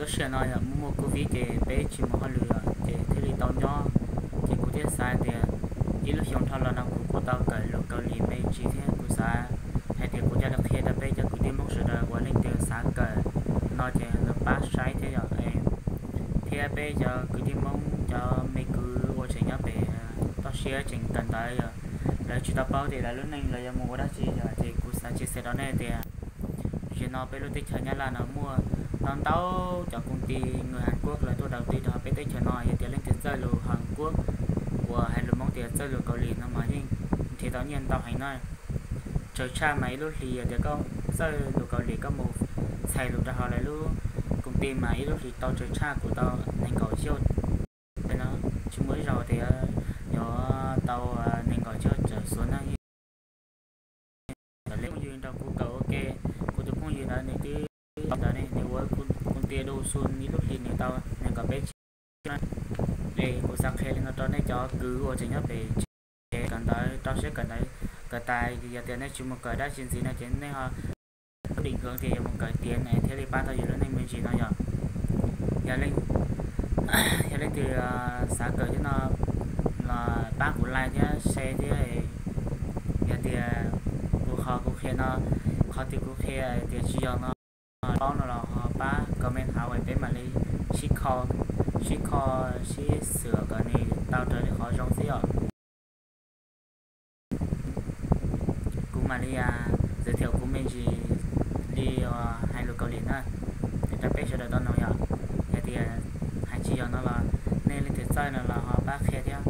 Tab sis no yog muaj muaj covid ces peb tsis mus hauj lwm os, ces thiaj li tau nyob. Ces kuv thiaj xav tias ib lub xyoo dhau los no kuv kuj tau kawm lus Kaus Lim me ntsis thiab, kuv xav hais tias kuv coj los qhia rau peb cov kwv tij Hmoob sawv daws uas leej twg xav kawm no ces lawv pab saib thiab yom. Thiab peb cov kwv tij Hmoob cov me kwv uas tseem nyob pem toj siab tseem kawm ntawv yom, lawv tsis tau paub tias lawv lub neej los yuav mus ua dab tsi yom, ces kuv xav tsis xav rau nej tias zaum no peb lub teb chaws Nyab Laj no muaj ntau ntau cov koob tij nws Hàn Quốc lawv tuaj đầu tư rau peb teb chaws no, yog tias leej twg txawj lus Hàn Quốc uas hais lus Hmoob tias txawj lus Kaus Lim no mas yeej nrhiav tau nyiaj ntau heev na. Txawm tshaj mas ib lub hlis yog tias koj txawj lus Kaus Lim koj mus txhais lus rau hauv lawv lub koob tij mas ib lub hlis tau txawm tshaj kuv tau nees nkaum cuaj, no tsis muaj ib zaug tias yuav tau nees nkaum cuaj txawm xuav na. Phooj ywg nrog kuv kawm ua ke, kuv tus phooj ywg ntawd nws twb ntawd ne, nws ua koob tij du xu ib lub hlis nws tau nees nkaum peb txhiab. Es kuv xav qhia li no rau nej cov kwv uas tseem nyob pem tsev kawm ntawv, rau siab kawm ntawv, kawm tas yog tias nej tsis mus kawm dab tsi ntxiv no ces nej ho dim nkawv tias yuav mus kawm tiav thiaj li pab tau yus lub neej me ntsis no yom. Yog leej, yog leej twg xav kawm thiab no los pab kuv like thiab share thiab. Yog tias kuv qhov kuv qhia no, qhov twg kuv qhia tias tsis yog no, paub no los ho pab comment hauv es peb mam li sib kho, sib kho, sib xwm kom nws tau raws li qhov zoo xwb yom. Kuv mam li giới thiệu kuv me ntsis li hais lus Kaus Lim na, es rau peb sawv daws tau noog yom. Yog tias hais tsis yog no los nej leej twg txawj no los ho pab qhia thiab.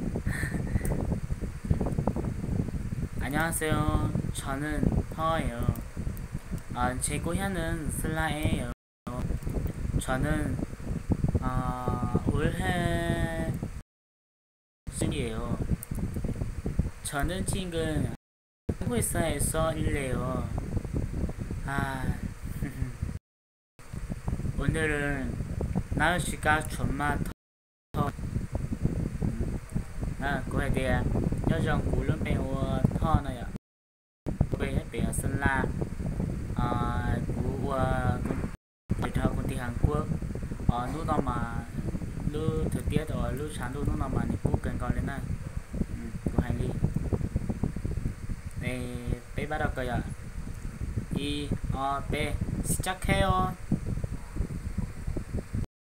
안녕하세요. 저는, 어, 제 고향은 슬라예요. 저는, 어, 올해 순이에요. 저는 지금 한국 회사에서 일해요. 아, 오늘은 날씨가 정말 더, kuv hais tias nyob zoo, kuv lub npe hu ua Thoj no yom. Kuv pem Xeem Las, kuv ua, kuv dhau công ty Hàn Quốc. Hnub no mas lub thời tiết uas lub tshav ntuj hnub no mas nws kub kawg nkaus li na. Kuv hais li, peb pab rau kawg yom. Ib, ob, peb, sib cab kheb os.